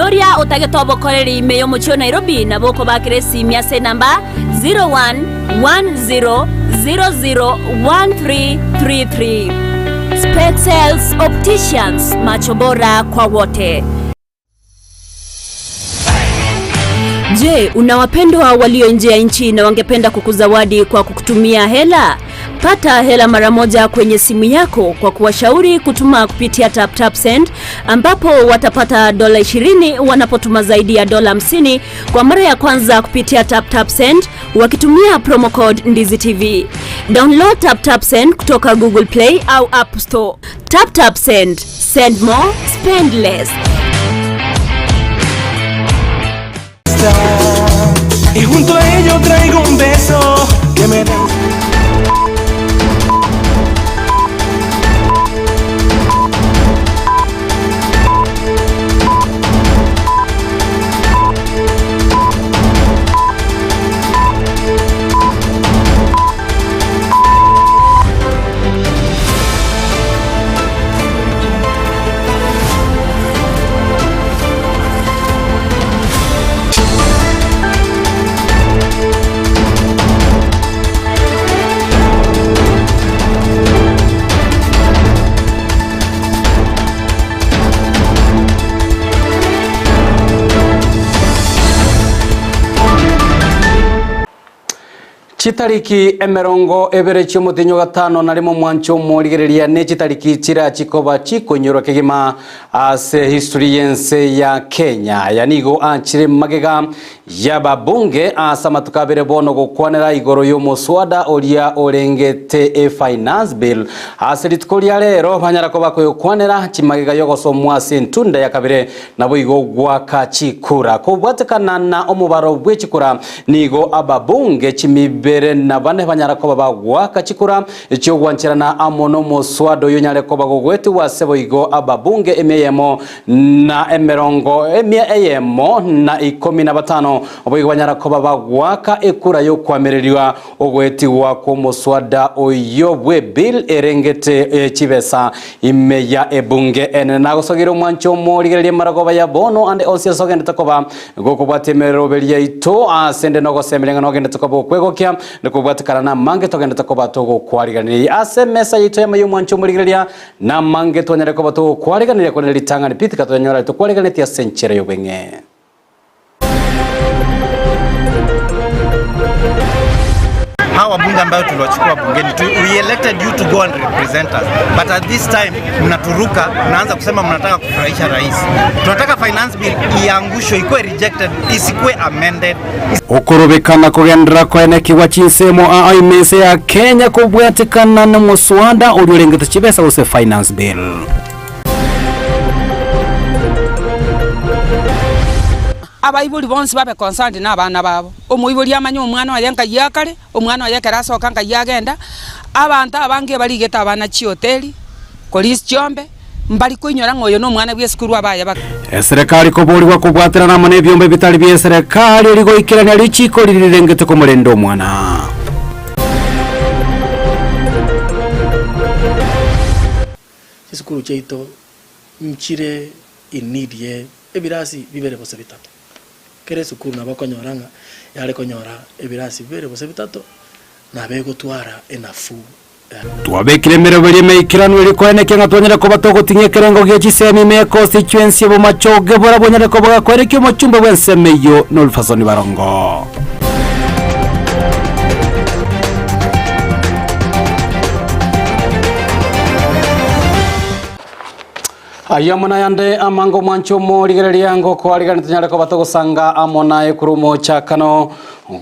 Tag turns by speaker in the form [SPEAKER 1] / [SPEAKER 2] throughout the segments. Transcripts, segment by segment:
[SPEAKER 1] Noria otagete obokoreri ime y'omochie o Nairobi nabo okobakera esimi ase enamba 0110001333. Specsales Opticians, macho bora kwa wote. Je, una wapendwa walio nje ya nchi na wangependa kukuzawadi kwa kukutumia hela? Pata hela mara moja kwenye simu yako kwa kuwashauri kutuma kupitia TapTap Send ambapo watapata dola 20 wanapotuma zaidi ya dola 50 kwa mara ya kwanza kupitia TapTap Send wakitumia promo code Ndizi TV. Download TapTap Send kutoka Google Play au App Store. TapTap Send. Send more, spend less.
[SPEAKER 2] Y junto a ello traigo un beso que me da.
[SPEAKER 3] Chitariki emerongo ebere chi'omotenyi o gatano na rimo omwancho omorigereria ne chitariki chiria chikoba chikonyorwa kegima ase history y'ense ya Kenya. Aya nigo achire magega y'ababunge ase amatuko abere bono gokwanera igoro y'omoswada oria orengete e Finance Bill. Ase rituko ria rero banyara koba koyokwanera chimagega y'ogosomwa ase entunda ya kabere Naboigo goaka chikura. Kobwatekana na omobaro bwe chikura, nigo ababunge chimibere na bane banyara koba bagoaka chikura chi'ogwancherana amo nomoswada oyio onyare koba gogoetigwa ase boigo ababunge emia eyemo na emerongo emia eyemo na ikomi na batano boigo banyara koba bagoaka ekura y'okoamererigwa Ogoetigwa kw'omoswada oyio bwe bill erengete chibesa ime ya ebunge enene. Nagosogeire omwancho omorigererie marogoba ya bono ande onsi ase ogendete koba gokobwatia emeroberi yaito ase nde nogosemeria ng'a nogendete koba okwegokia na kobwatekana namange togendete koba togokwariganeria ase emesa yaito y'amaiyo omwancho omorigereria namange twanyare koba togokwariganeria korende ritang'ani pi tika tonyore tokwariganetie ase enchera y'obweng'e.
[SPEAKER 4] Hawa wabunge ambayo tuliwachukua bungeni tu, we elected you to go and represent us but at this time mnaturuka, mnaanza kusema mnataka kufurahisha rais. Tunataka finance bill iangushwe, ikuwe rejected, isikuwe amended.
[SPEAKER 3] Okorobekana kogenderera koenekigwa chinsemo aa ime ense ya Kenya kobwatekana nomoswada oria orengete chibesa gose Finance Bill.
[SPEAKER 5] Abaibori bonsi babe concerned na abana babo, omoibori amanye omwana oye nkai akare, omwana oye ekero asoka nkai agenda, abanto abange ebarigete abana chihoteli, korisia chiombe, mbari koinyora ng'a oyo na omwana bwa esukuru abaye bake.
[SPEAKER 3] Eserekari koborigwa kobwaterana amo nebiombe bitari bi'eserekari erio goikerania richiko riria rirengete komorenda omwana.
[SPEAKER 6] Chisukuru chiaito nchire in need ye ebirasi bibere gose bitato. Kera esukuru nabo okonyora ng'a yare konyora ebirasi bibere gose bitato, nabo egotwara enafuu ya.
[SPEAKER 3] Twabekire emeroberio emeikeranu erio koenekia ng'a twanyare koba togoting'ia ekerengo gie chisemi ime econstituency y'obomachoge bora bonyare koba gakoenekia omochumbe bw'ensemo eyio n'Olufasoni Barongo. Ayio amo nayande amange omwanche omorigereria ngokoarigania tonyare koba togosanga amo naye korwa omochakano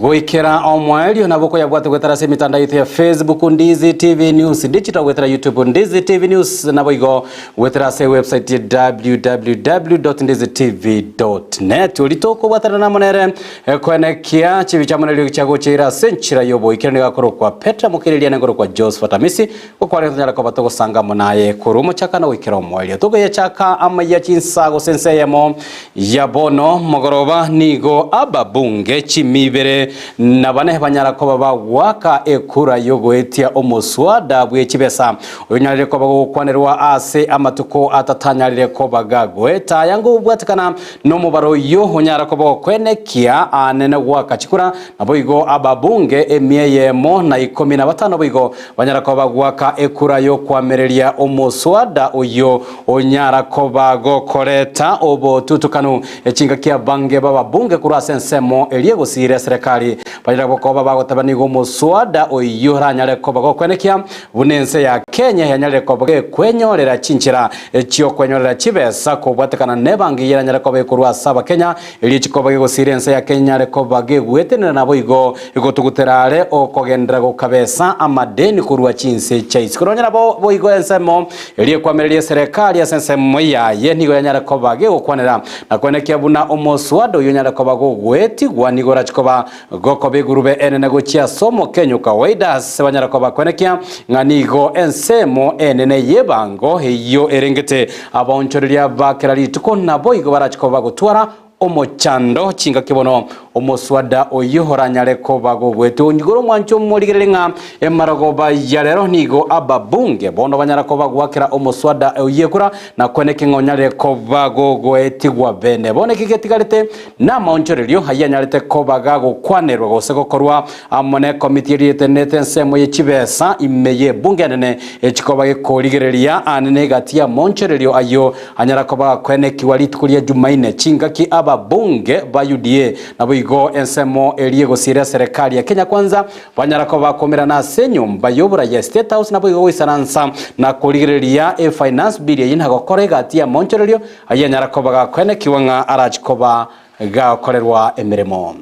[SPEAKER 3] goikera omoerio nabo okoyabwate goetera ase emitandao yaito ya Facebook Ndizi TV News Digital goetera YouTube Ndizi TV News naboigo Goetera ase ewebsite ya www.ndizitv.net oria tokobwatanana amo nere koenekia chibicha amo neriogi chiagocheire ase enchera y'oboikeranu nigo akorokwa Peter Mokereria na nkorokwa Josephat Amisi gokwarera tonyare koba togosanga amo naye korwa omochakano goikera omoerio. Tokoyechaka amaiya chinsa gose ense eyemo ya bono mogoroba nigo ababunge chimibere. 204 banyara koba bagoaka ekura y'ogoetia omoswada bwe chibesa oyonyarire koba gogokwanerwa ase amatuko atatanyarire koba gagoeta. Aya ngobwatekana nomobaro oyio onyara koba gokwenekia anene goaka chikura, naboigo ababunge emia eyemo na ikomi na batano boigo banyara koba goaka ekura y'okoamereria omoswada oyio onyara koba gokoreta obotutukanu. Chingaki abange b'ababunge korwa ase ensemo eria egosiira eserekari banyare gokoba bagoteba nigo omoswada oyio oranyare koba gokwenekia buna ense ya Kenya yanyarire koba gekwenyorera chinchera chi'okwenyorera chibesa kobwatekana nebango eyio eranyare koba ekorwa ase abakenya erio chikoba gegosiira ense ya Kenya enyare koba gegwetenena naboigo gotugutera are okogenderera gokabesa amadeni korwa chinse chia isiko. Nonya nabo boigo ensemo eria ekwamereria eserekari ase ensemo yaye nigo yanyare koba gegokwanera na koenekia buna omoswada oyio onyare koba gogoetigwa nigo orachi koba gokoba egurube enene gochia ase omokenyu kawaida ase banyare koba koenekia ng'a nigo ensemo enene y'ebango eyio erengete abaonchoreria ba kera rituko naboigo barachi koba bagotwara Omochando chingaki bono omoswada oyio oranyare koba gogwetwa igoro omwancho omorigererie ng'a emarogoba ya rero nigo ababunge bono banyara koba goakera omoswada oyio ekura na kweneki ng'a onyare koba gogoetigwa bene. Bono eki getigarete namaonchorerio ayio anyarete koba gagokwanerwa gose gokorwa amo nekomiti eria etenenete ensemo ye chibesa ime y'ebunge enene echikoba gekorigereria anene egati y'amaonchorerio ayio Anyara koba gakoenekigwa rituko ria Jumaine, chingaki ababunge ba UDA naboigo ensemo eria egosiira eserekari ya Kenya Kwanza banyara koba bakomerana ase enyomba y'oborai ya State House naboigo goisaransa na korigereria e Finance Bill eyio na gokora egati y'amaonchorerio ayio anyara koba gakoenekigwa ng'a arachi koba gakorerwa emeremo.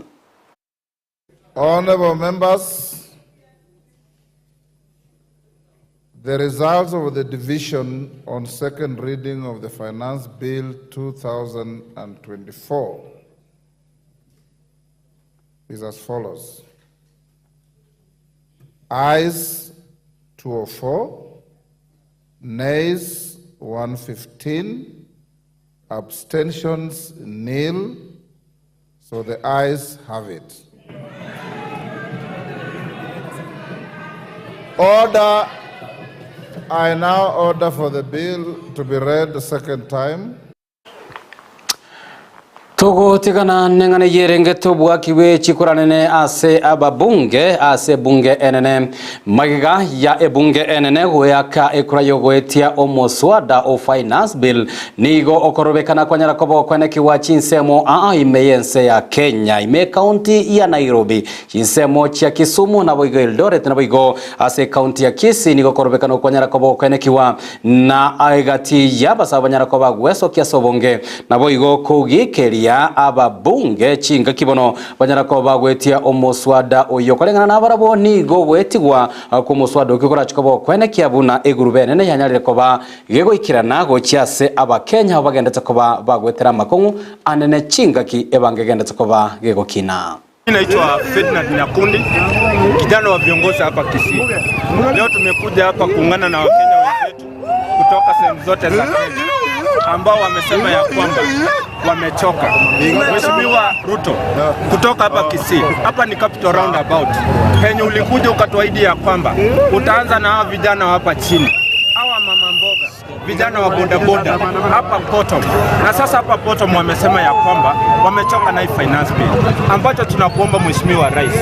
[SPEAKER 7] Honourable members, the results of the division on second reading of the Finance Bill 2024 is as follows. Ayes 204, Nays 115, abstentions nil. So the ayes have it. Order. I now order for the bill to be read the second time.
[SPEAKER 3] Togotigana neng'ana eyio erengete obwaki bwe chikura nene ase ababunge ase ebunge enene. Magega ya ebunge enene goeaka ekura y'ogoetia omoswada o Finance Bill nigo okorobekana kwanyara koba okwenekigwa chinsemo aa ime y'ense ya Kenya, ime ekaunti ya Nairobi, chinsemo chia Kisumu naboigo Eldoret naboigo ase ekaunti ya Kisii nigo okorobekana okwanyara koba okwenekigwa na egati y'abasae banyara koba gwesokia ase obonge naboigo kogikeria ababunge chingaki bono banyara koba bagwetia omoswada oyo koreng'ana nabarabwo nigo ogwetigwa kw'omoswada okio korache koba okwenekia buna egurube enene yanyarire koba gegoikerana gochia ase Abakenya abo bagendete koba bagwetera amakong'u anene chingaki ebango egendete koba gegokina.
[SPEAKER 8] Mimi naitwa Ferdinand Nyakundi, kijana wa viongozi hapa Kisii. Leo tumekuja hapa kuungana na Wakenya wenzetu kutoka sehemu zote za Kenya ambao wamesema ya kwamba wamechoka. Mheshimiwa Ruto, kutoka hapa Kisii, hapa ni Capital Roundabout penye ulikuja ukatuahidi ya kwamba utaanza na hawa vijana wa hapa chini, hawa mama mboga, vijana wa bodaboda hapa Potom. Na sasa hapa Potom wamesema ya kwamba wamechoka na hii finance bill, ambacho tunakuomba Mheshimiwa Rais,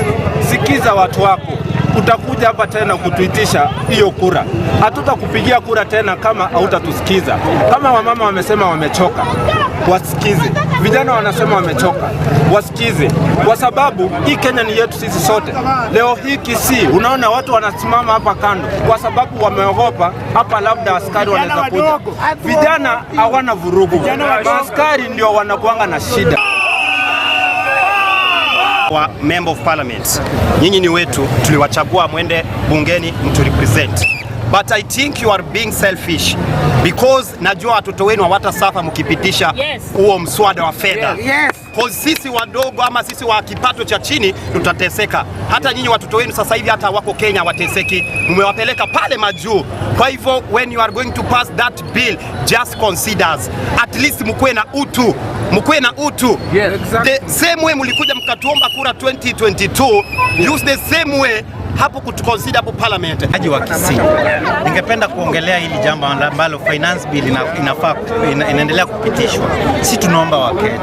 [SPEAKER 8] sikiza watu wako. Utakuja hapa tena kutuitisha hiyo kura, hatutakupigia kura tena kama hautatusikiza. Kama wamama wamesema wamechoka, wasikize. Vijana wanasema wamechoka, wasikize, kwa sababu hii Kenya ni yetu sisi sote. Leo hii Kisii, unaona watu wanasimama hapa kando kwa sababu wameogopa hapa, labda askari wanaweza kuja. Vijana hawana vurugu, askari ndio wanakuanga na shida.
[SPEAKER 4] Wa member of parliament, nyinyi ni wetu, tuliwachagua mwende bungeni mtu represent. But I think you are being selfish because najua watoto wenu hawatasafa mkipitisha huo mswada wa fedha. Cause sisi wadogo ama sisi wa kipato cha chini tutateseka. Hata nyinyi watoto wenu sasa hivi hata wako Kenya wateseki, mmewapeleka pale majuu. Kwa hivyo when you are going to pass that bill just consider us. At least mkuwe na utu, mkuwe na utu. Yes, exactly. The same way mlikuja mkatuomba kura 2022, use the same way hapo kutuconsider hapo parliament. Haji wa Kisii, ningependa kuongelea hili jambo ambalo finance bill ina, inafaa ina, inaendelea kupitishwa. Si tunaomba Wakenya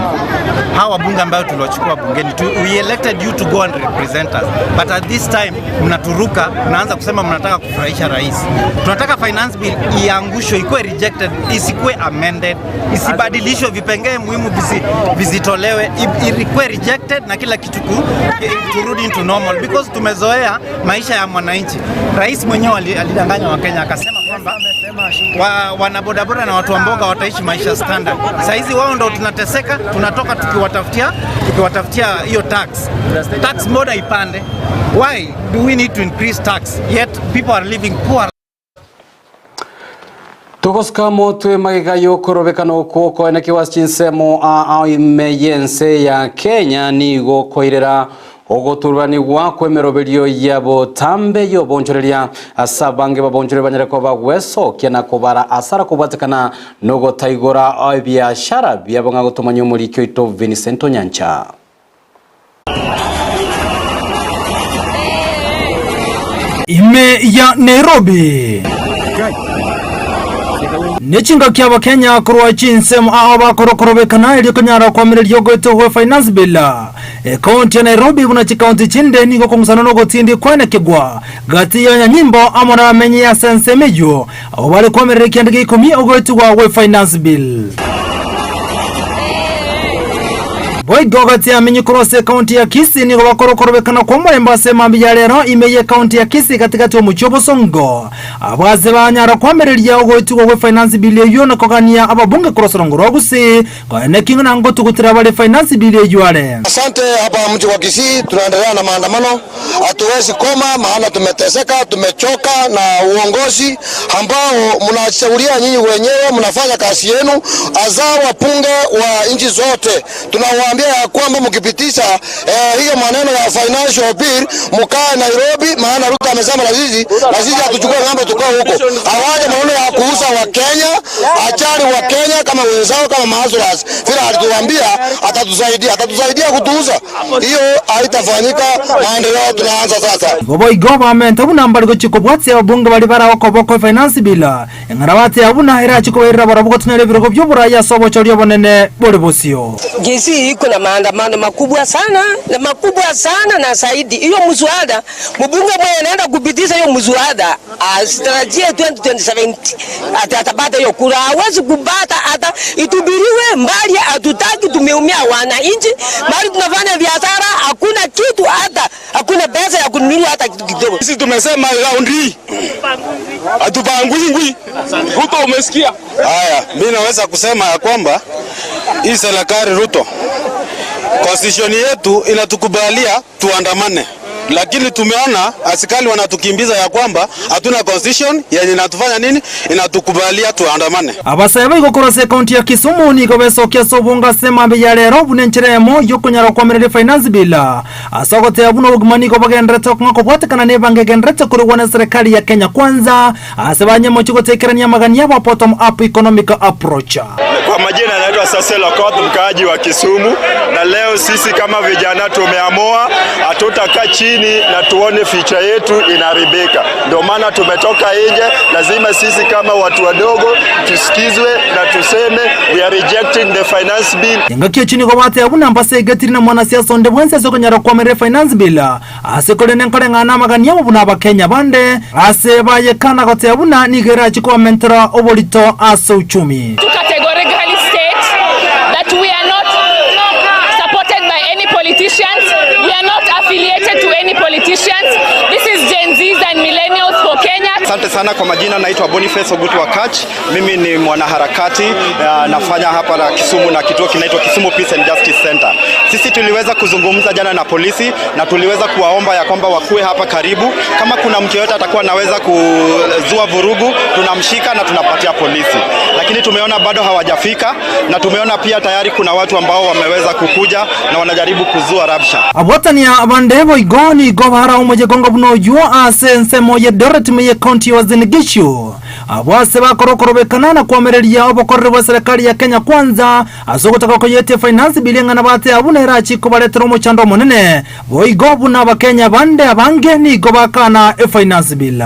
[SPEAKER 4] hawa wabunge ambayo tuliwachukua bungeni tu, we elected you to go and represent us but at this time mnaturuka, mnaanza kusema mnataka kufurahisha rais. Tunataka finance bill iangushwe, ikuwe rejected, isikuwe amended, isibadilishwe, vipengee muhimu visi, visitolewe, ikuwe rejected na kila kitu ku, turudi into normal because tumezoea maisha ya mwananchi. Rais mwenyewe alidanganya Wakenya akasema kwamba wa, wanabodaboda na watu wa mboga wataishi maisha standard. Saizi wao ndo tunateseka, tunatoka tukiwatafutia tukiwatafutia hiyo tax. Tax mbona ipande? Why do we need to increase tax yet people are living poor
[SPEAKER 3] Togosika motwe magega yokorobekana okwo koenekiwa chinsemo a ime yense ya Kenya nigo koirera ogoturubanigwa kwemeroberio ya botambe yobonchoreria ase abange babonchore banyare koba gwesokia na kobara asara kobwatekana nogotaigora ebiashara biabo ng'a gotomanya omoriki oito Vincent Onyancha.
[SPEAKER 9] Ime ya Nairobi nechinga kia abakenya korwa chinsemo ao bakorokorobekana erio konyara kwamireria ogoetwa gwa finance bill ekaunti ya Nairobi buna chikaunti chinde nigo kong'usana nogotindi kwenekegwa gati ya nyanyimbo amo na bamenyi ya senseme eyo abo bare kwamerera ekianda gia ikomi ogoetwa gwa finance bill. Boigo gati ya amenyi korwa ase ekaunti ya Kisii nigo bakorokorobekana kwa omorembe ase emambi ya rero ime ya ekaunti ya Kisii katikati omochie obosongo abwo ase banyara kwamereria ogoetigwa gwa finance bill eywo na kogania ababunge korwa ase rwa Gusii koene king'o na ngotugutera bare finance bill eywo are.
[SPEAKER 10] Asante. Hapa mji wa Kisii tunaendelea na maandamano, hatuwezi koma, maana tumeteseka, tumechoka na uongozi ambao mnashauria nyinyi wenyewe, mnafanya kazi yenu, hasa wabunge wa nchi zote. Tunawaambia ya kwamba mkipitisha hiyo maneno ya financial bill, mkae Nairobi, maana Ruto amesema na sisi na sisi hatuchukue ng'ambo, tukae huko. Hawaje maneno ya kuuza wa Kenya, achari wa Kenya kama wenzao kama mahasulas, vile alituambia atatusaidia, atatusaidia kutuuza, hiyo haitafanyika. Maendeleo tunaanza sasa.
[SPEAKER 9] Igo boigo bamenta buna mbari gochia kobwatia ababunge baria baragokoba kwa finance bill eng'ara bateba buna erachi kobairera barabwo gotunyora ebirogo bia oboraia ase obochori obonene bore bosio.
[SPEAKER 11] Kisii iko na maandamano makubwa sana na makubwa sana na zaidi. Hiyo mswada mbunge mwenye anaenda kupitisha hiyo mswada asitarajie 2027 ati atapata hiyo kura, hawezi kupata hata itubiriwe mbali. Hatutaki, tumeumia wananchi, bali tunafanya biashara, hakuna kitu, hata hakuna pesa ya kununua hata kitu kidogo.
[SPEAKER 12] Sisi tumesema round hii hatupangwingwi. Ruto, umesikia? Haya, mimi naweza kusema ya kwamba hii serikali Ruto, constitution yetu inatukubalia tuandamane, lakini tumeona askari wanatukimbiza ya kwamba hatuna constitution yenye inatufanya nini, inatukubalia tuandamane.
[SPEAKER 9] Abasae boigo korwa ase ekaunti ya Kisumu nigo besokia ase obongo ase emambia ya rero buna enchera emo yokonyara koamereria finance bill ase ogoteba buna obogima nigo bogenderete okong'a kobwatekana na ebango egenderete korigwa na eserekari ya Kenya Kwanza ase banyemochi gotekerania amagani yabo bottom up economic approach.
[SPEAKER 13] Kwa majina naitwa Sasel Okoth, mkaaji wa Kisumu, na leo sisi kama vijana tumeamua hatutakaa chini na tuone future yetu inaharibika. Ndio maana tumetoka nje. Lazima sisi kama watu wadogo tusikizwe na tuseme we are rejecting the finance bill.
[SPEAKER 9] Engaki echi nigo bateba buna mbasegetiri na mwanasiasa onde bwensi ase okonyara koamerera finance bill ase korende nkoreng'ana amagani abo buna abakenya bande ase bayekana goteba buna nigo erachi kobamentera oborito ase uchumi.
[SPEAKER 14] To categorically state that we are not supported by any politicians, we are not affiliated to any politicians. This is Gen Zs and millennials for Kenya.
[SPEAKER 15] Asante sana kwa majina, naitwa Boniface Ogutu Wakach. Mimi ni mwanaharakati nafanya hapa na Kisumu na kituo kinaitwa Kisumu Peace and Justice Center. Sisi tuliweza kuzungumza jana na polisi na tuliweza kuwaomba ya kwamba wakuwe hapa karibu. Kama kuna mtu yoyote atakuwa anaweza kuzua vurugu, tunamshika na tunapatia polisi, lakini tumeona bado hawajafika, na tumeona pia tayari kuna watu ambao wameweza kukuja na wanajaribu kuzua rabsha.
[SPEAKER 9] Abwatania bande boigo nigo bara omoyegongo buna oywo ase ensemo ya Eldoret ime county ya Uasin Gishu abo ase bakorokorobekana na kwamereria obokoreri bwa serikali ya Kenya Kwanza ase ogotaka koyetia finance bill eng'ana bate abwo nere achie kobaretera omochando omonene boigo buna abakenya bande abange nigo bakana efinance bill.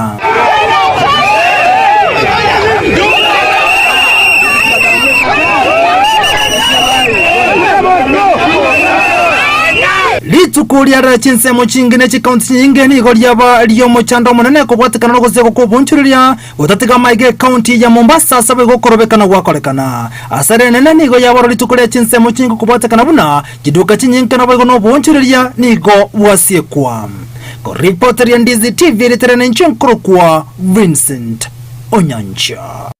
[SPEAKER 9] Rituko riarera chinsemo chinge ne chikaunti chinyinge nigo riaba ri'omochando omonene kobwatekana nogosiegwa kw'obonchoreria gotatiga amaiga ekaunti ya Mombasa ase boigo okorobekana gwakorekana. Asara enene nigo yaborwa rituko ria chinsemo chinge kobwatekana buna chiduka chinyinge naboigo nobonchoreria nigo bwasiekwa. Koripoteria Ndizi TV ritere ninche nkorokwa Vincent Onyancha.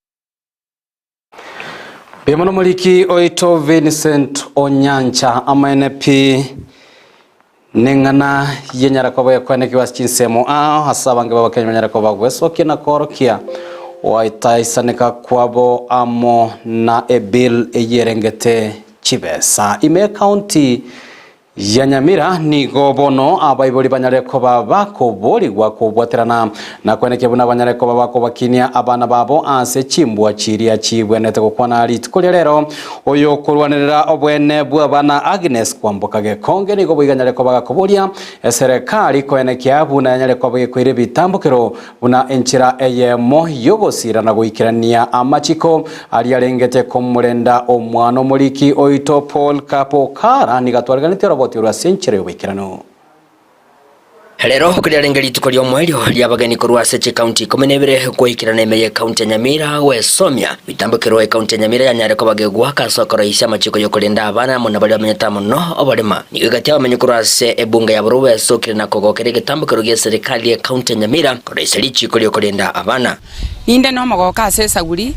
[SPEAKER 3] Mbuya mono omoriki oito Vincent Onyancha amaene pi neng'ana yenyara koba yakwanekigwa ase chinsemo ao ase abange b'Abakenya banyare koba gwesokia na koorokia goetaisaneka kwabo amo na ebill eyerengete chibesa ime ekaunti ya Nyamira nigo bono abaibori banyare koba bakoborigwa kobwaterana na kwenekia buna banyare koba bakobakinia abana babo ase chimbwa chiria chibwenete gokwana rituko ria rero. Oyo okorwanerera obwene bw'abana Agnes Kwamboka Gekonge nigo boiga anyare koba gakoboria eserekari koenekia buna yanyare koba gekoira ebitambokero buna enchera eyemo yogosira na goikerania amachiko aria arengete komorenda omwana omoriki oito Paul Kapokara nigo atwareganete oroboti orwa ase enchera y'oboikeranu.
[SPEAKER 16] Rero koriarenge rituko ri'omoerio ri'abageni korwa ase chikaunti ikomi na ibere goikerana ime y'ekaunti ya Nyamira gwesomia bitambokero ekaunti ya Nyamira yanyare koba gegoaka ase okoroisia amachiko y'okorenda abana amo na baria bamenyete amo no oborema. Nigo egati y'abamenyi korwa ase ebunge ya Borobwo besokire na kogokera egetambokero gi'eserikali y'ekaunti ya Nyamira koroisia richiko ri'okorenda abana.
[SPEAKER 5] Ninde nomogooko ase esaguri,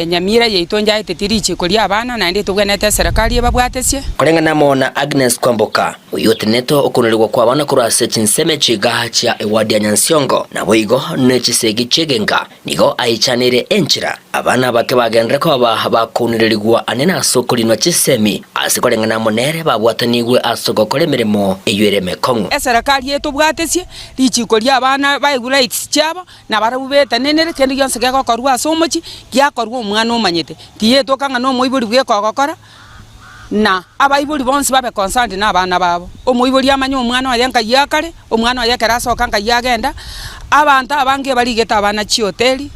[SPEAKER 5] Nyamira yaito njaeteti richiko ri'abana, naende tobwenerete eserekari ebabwatesie.
[SPEAKER 16] Koreng'ana amo na Agnes Kwamboka, oyio otenenete okorunerigwa kw'abana korwa ase chinsemo echiga chia ewadi ya Nyansiongo, naboigo ne chisegi chi'egenka, nigo aichaneire enchera abana abake bagenderere koba bakounererigwa ane nase okorinwa chisemi, ase koreng'ana amo nere babwatanigwe ase ogokora emeremo eyio ere emekong'u.
[SPEAKER 5] Eserekari etobwatesie richiko ri'abana baegwe rights chiabo, Na barabwo betenenere kende gionsi gegokorwa ase omochie, giakorwa omwana omanyete. Tiyetoka ng'a nomoibori bweka ogokora, na abaibori bonsi babe concerned na abana babo. Omoibori amanye omwana oye nkai akare, omwana oye ekero asoka nkai agenda, abanto abange barigete abana chihoteli,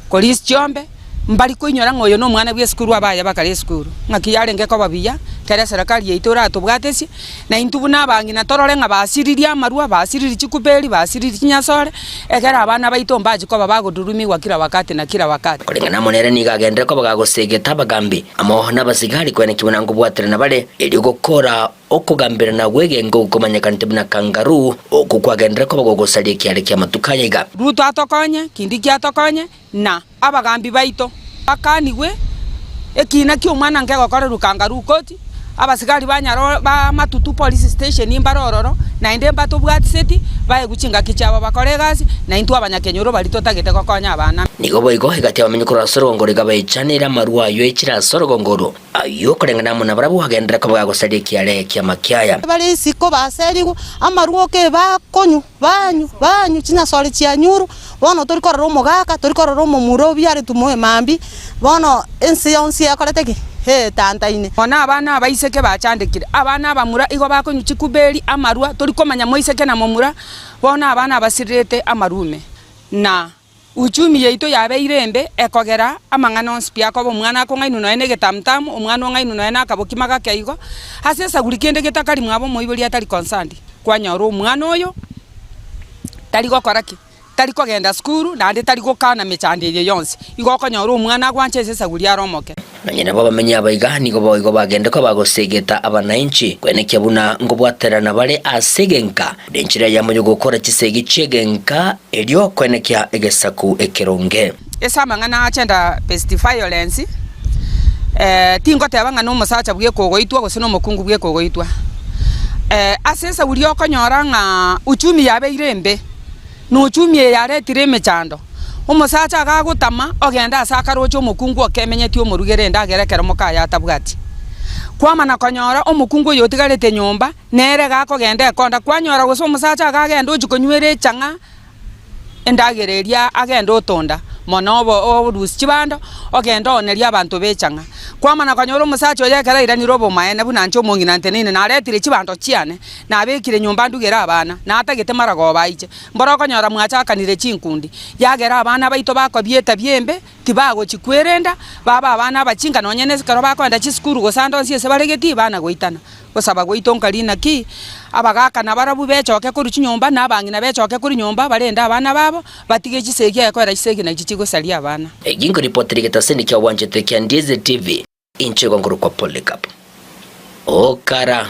[SPEAKER 5] korisia chiombe, mbari koinyora ng'a oyo nomwana bwa esukuru abaye bakare esukuru. Ng'aki yarenge koba buya, ekero eserekari yaito eratobwatesie, na intwe buna abang'ina torore ng'a basiririe amarwa, basiririe chikuperi, basiririe chinyasore, ekero abana baito mbachie koba bagodurumiwa kila wakati na kila wakati.
[SPEAKER 16] Koreng'ana amo nere nigo agenderere koba gagosegeta abagambi amo nabasigari koenekigwa na nkobwaterana bare, erio gokora Okogamberana gw'egengo gokomanyekanete buna kangaroo, okwo kwagenderera koba gogosaria ekiare ki'amatuko aya iga.
[SPEAKER 5] Ruto atokonye, Kindiki atokonye, na abagambi baito bakanigwe ekiina ki'omwana nkegokorerwa kangaroo court, abasigari ba Nyaroo ba Matutu police station mbare ororo, naende mbatobwatiseti, baegwe chingaki chiabo bakore egasi, na intwe abanyakenyoro baria totagete gokonya abana.
[SPEAKER 16] Nigo boigo egati y'abamenyi korwa ase orogongo roiga baichanere amarwa ayio aichire ase orogongo orwo. Ayio koreng'ana amo nabarabwo agenderere koba gagosaria ekiare ki'amakiaya.
[SPEAKER 17] Bare isiko baserigwe, amarwoke bakonywa, banywa, banywa chinyasore chianyurwa, bono tori korora omogaka, tori korora omomura obiaretwe moyo mambia, bono ense yonsi ekorete ki? Eetantaine.
[SPEAKER 5] Bono abana abaiseke bachandekire, abana abamura igo bakonywa chikuberi, amarwa, tori komanya moiseke na momura, bono abana abasirerete amarume, na. Uchumi yaito yabeire embe, ekogera amang'ana onsi pi akoba omwana akong'ainwa nonya negetamutamu, omwana ong'ainwa nonya nakabokima gake igo, ase esaguri kende getakari mwabo omoibori atari concerned, kwanyora omwana oyo tari gokora ki? Tari kogenda sukuru naende tari gokana mechando eye yonsi, igo okonyora omwana agwancha ase esaguri are omoke.
[SPEAKER 16] Nonye nabo abamenyi aba iga nigo boigo bagende koba gosegeta abanainchi kwenekia buna ngobwaterana bare ase egenka buna enchera eyemo yogokora chisegi chi'egenka erio kwenekia egesaku ekeronge.
[SPEAKER 5] Ase amang'ana a gender based violence, tingoteba ng'a nomosacha bweka ogoitwa gose nomokungu bweka ogoitwa. Ase esauri okonyora ng'a uchumi yabeire embe, na uchumi eye yaretire emechando, omosacha iga agotama ogenda ase akaroche omokungu okemenyetie omorugere endagera ekero mokaye atabwati. Kwamana konyora omokungu oyo otigarete nyomba, nere iga akogenda ekonda, kwanyora gose omosacha iga agenda ochia konywera echang'a. Endagera eria agende otonda mono obo orusie chibando, ogende oonerie abanto b'echang'a. Kwamana konyora omosacha oye ekero airanire obomaene buna inche omong'ina nteneine naretire chibando chiane, nabekire nyomba ndugere abana, natagete maragoba aiche. Mboro okonyora mwachakanire chinkundi, yagera abana baito bakobia etabia embe, tibagochia kwerenda, babe abana abachinga nonye na ekero bakoenda chisukuru gose ande onsi ase bare getii bana goitana. Gosaba gwaito nkari naki, abagaaka nabarabwo bechoke korwa chinyomba, na abang'ina bechoke korwa nyomba, barende abana babo, batige chisegi egekoera chisegi nachi chigosaria abana.
[SPEAKER 16] Eki nkoripotera egetaseni kia obwanchete kia Ndieze TV, inche igo nkorokwa Polycarp Okara.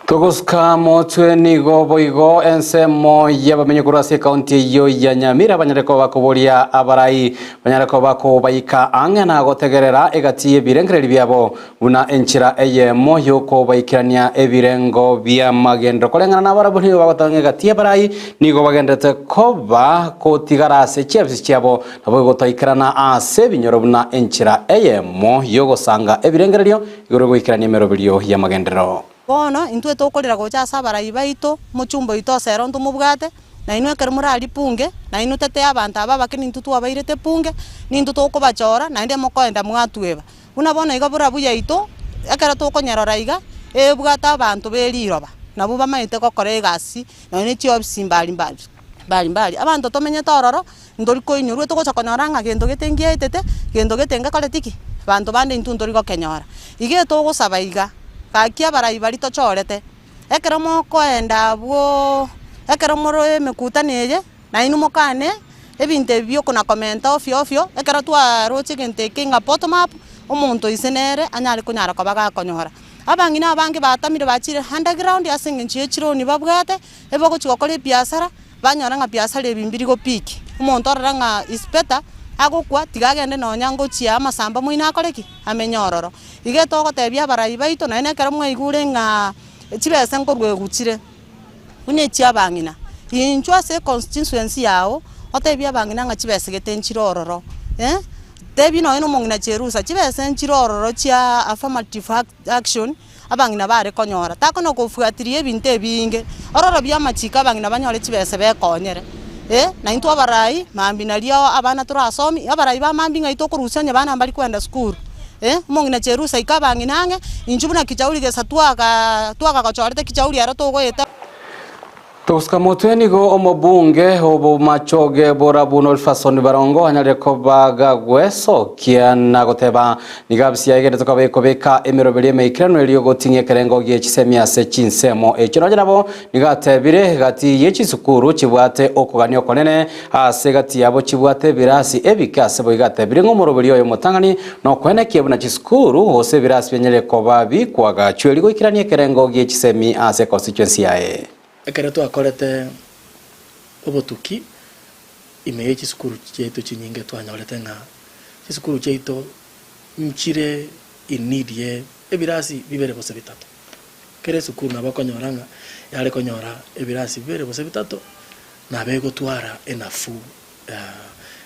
[SPEAKER 3] Togosuka motwe nigo boigo ensemo y'abamenyi korwa ase ekaunti eyio ya Nyamira banyare koba bakoboria abarai banyare koba bakobaika ang'e na gotegerera egati y'ebirengererio biabo buna enchera eyemo y'okobaikerania ebirengo bi'amagenderero. Koreng'ana nabarabwo nigo bagoteba ng'a egati y'abarai nigo bagendererete koba kotigara ase chiafisi chiabo nabo gotaikerana ase ebinyoro buna enchera eyemo y'ogosanga ebirengererio Igoro goikerania emeroberio y'amagenderero.
[SPEAKER 17] Bono intwe tokorera gocha ase abarai baito, omochumba oito ase ero ntomobwate, na inwe ekero morarie punge, na inwe tete abanto aba abake nintwe twabairete punge, nintwe tokobachora, naende mokoenda mwatweba. Buna bono iga borabu yaito, ekero tokonyerora iga, ebwate abanto be riroba, nabwo bamaete gokora egasi, nonya ne chiofisi mbari mbari mbari mbari. Abanto tomenyete ororo, Ntori koinyorwa togocha konyora ng'a gento gete ngiaetete, gento gete ngekoreti ki? Banto bande intwe ntori gokenyora. Iga etogosaba iga, gaki abarai baria tochorete, ekero mokoenda abwooo, ekero more emekutano eye, nainwe mokane ebinto ebi biokona komenta ofio ofio, ekero twaroche egento eke ng'a bottom up, omonto ise nere anyare konyara koba gakonyora. Abang'ina abange batamire bachire underground ase eng'encho ye chironi babwate, ebagochi gokora ebiasara. Banyora ng'a biasara ebi mbiri gopiki, omonto orora ng'a is better agokwa tiga agende nonya ngochia amasamba moino akore ki? Amenye ororo. Iga etogotebia abarai baito naende ekero mwaigure ng'a chibesa nkorwa eguchire, buna echia abang'ina, inchwe ase econstituency yago, otebie abang'ina ng'a chibesa gete nchire ororo eh, tebia nonye na omong'ina Cherusa, chibesa nchire ororo chia affirmative action. Abang'ina bare konyora, takona kofuatiria ebinto ebinge, ororobie amachiko abang'ina banyore chibesa bekonyere. Eh, na intwe abarai, mambia nario abana torasomi, abarai ba mambia ng'ai tokorusia onye bana mbari kwenda sukuru. Eh, omong'ina Cherusa ika abang'ina ang'e, inchuo buna kichauri gesa twagaa twagagochorete kichauri ero togoeta.
[SPEAKER 3] Togosuka motwe nigo omobunge obomachoge borabu Nolfason Barongo anyarire koba gagwesokia na goteba nigo afisi yaye egenderete koba ekobeka emeroberi emeikeranu erio goting'ia ekerengo gie chisemi ase chinsemo echio. Nonye nabo nigo atebire gati ye chisukuru chibwate okogania okonene ase gati yabo chibwate ebirasi ebike ase boigo atebire ng'a omoroberi oyo omotang'ani nokwenekia buna chisukuru gose ebirasi bianyarire koba bikwagachwa erio goikerania ekerengo gie chisemi ase econstituency yaye.
[SPEAKER 6] Ekero twakorete obotuki ime ye chisukuru chiaito chinyinge twanyorete ng'a chisukuru chiaito nchire in need ye ebirasi bibere gose bitato. Kera esukuru nabo okonyora ng'a yare konyora ebirasi bibere gose bitato, nabo egotwara enafuu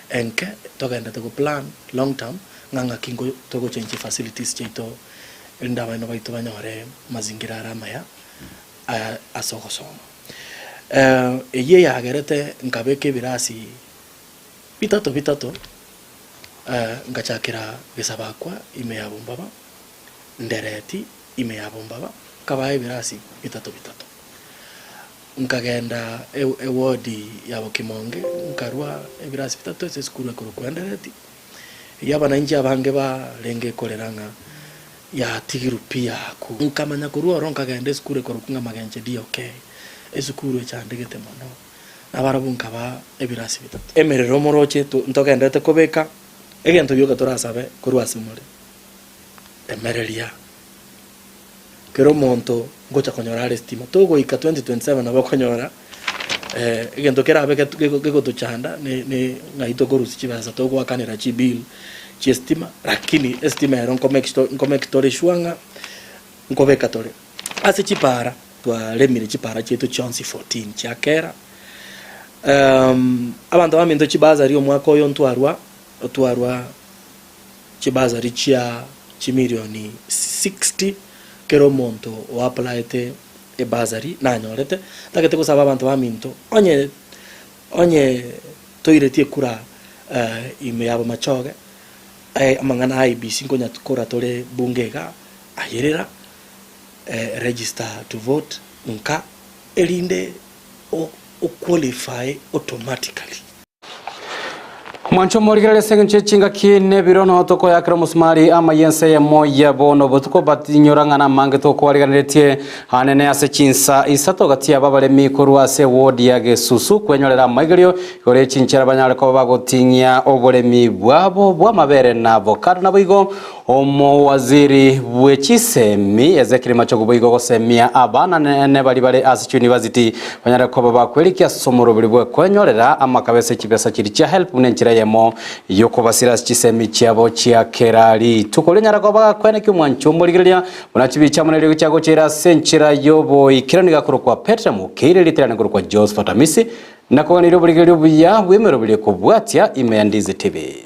[SPEAKER 6] enke togenderete go plan long term ng'a ng'aki togo change facilities chiaito erinde abana baito banyore mazingira are amaya. ase ogosoma. Eyio eyagerete nkabeka ebirasi bitato bitato, ngachakera Gesabakwa ime ya Bombaba, Ndereti ime ya Bombaba, nkabaa ebirasi bitato bitato. Nkagenda ewodi ya Bokimonge, nkarua ebirasi bitato ase esukuru ekorokwa Endereti, eyio abananchi abange barenge korera ng'a Yatigirwe pi yaku. Nkamanya korwa oro nkagenda esukuru ekorokwa ng'a Magenche DOK, esukuru echandegete mono, nabarabwo nkabaa ebirasi bitato. Emerero moroche ntogenderete kobeka. Egento gioka torasabe korwa ase more, emereria kera omonto ngocha konyora are estima. Togoika 2027 nabo okonyora egento kerabe gegotochanda ne ne ng'ai tokorusia chibesa togoakanera chibill chia estima, lakini estima ero nkomake tore sure ng'a nkobeka tore. Ase chipara, twaremire chipara chiaito chionsi 14 chia kera. Abanto baminto chibasari omwaka oyo ntwarwa, twarwa chibasari chia chimilioni 60 kera omonto oapplyete ebasari nanyorete. Ntagete gosaba abanto baminto onye onye toiretie ekura ime ya Bomachoge, amang'ana a IEBC nkonya kora tore bunge igaa, ayerera, register to vote nka erinde o qualify automatically.
[SPEAKER 3] Mwanche omorigereria ase engencho ye chingaki na ebiro nao tokoyakera omosumari amaya ense eyemo ya bono botuko but inyora ng'a namange tokwariganeretie anene ase chinsa isato gati yabo abaremi korwa ase eward ya Gesusu kwenyorera amaigerio igoro ye chinchera banyare koba bagoting'ia oboremi bwabo bw'amabere na avocado naboigo Omowaziri bwe chisemi Ezekiel Machogu boigo gosemia abana ne baria bare ase chiuniversity banyare koba bakwerikia ase omoroberi bwe kwenyorera amakabe ase chibesa chiria chia help buna enchera eyemo yokobasira ase chisemi chiabo chia kera rituko. Rinyare koba gakweneki omwancho omorigereria buna chibicha amo neriogi chiagochera ase enchera yoboikeranu igakorokwa Petra Mokeire erieta riane nkorokwa Josephat Amisi nakoganirie oborigereria obuya bw'emeroberi ekobwatia ime ya Ndizi TV.